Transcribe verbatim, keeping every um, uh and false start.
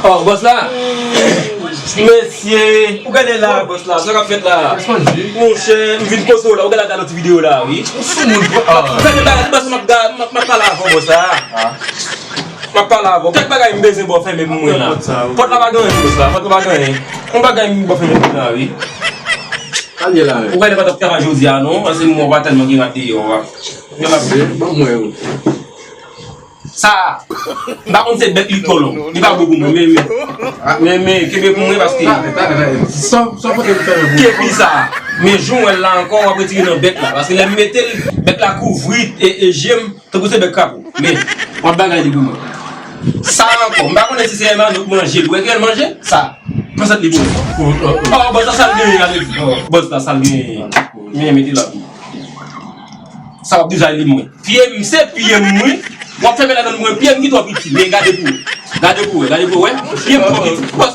Oh, bòs la. Mesye, ou gade la, bòs la, sa k ap fèt la? Monchè, m vin kote w la, ou gade la nan ti videyo la, wi. Ou gade bagay, bòs, m ap ga- m ap m ap pale avè w, bòs la. M ap pale avè w. Kèk bagay m bezwen ba w fèmen pou mwen la. Pòt la pa gen anyen, bòs la, pòt la pa gen anyen. Yon bagay m ba w fèmen pou mwen la, wi. Ou gade pa t ap travay jodi a, non, paske mwen pa tèlman gen rad deyò a. Ban mwen yo. Sa a, m pa konn se bèk li twò long. Li pa bon pou mwen, men, men, men, men, kenbe pou mwen paske. Sa, sa pote pou fè pou. Kenbe sa a. Men jou mwen la ankò, w ap retire nan bèk la. Paske lè m mete l, bèk la kouvri e, e je m, tankou se bèk krapo. Men, w ap bagay li pou mwen. Sa a ankò, m pa konnen si se Emmanuel k manje l. Ou wè ki l manje? Sa. Pran sèt li pou mwen. Oh, bòs la sa l genyen, gade. Oh, bòs la sa l genyen. Men, mete la. Sa w ap deja li mwen. Pye m, se pye m, wi. W ap fèmen ladan mwen, pye m ki twò piti. Men gade pou wè. Gade pou wè, gade pou wè. Pye m twò piti. Bòs.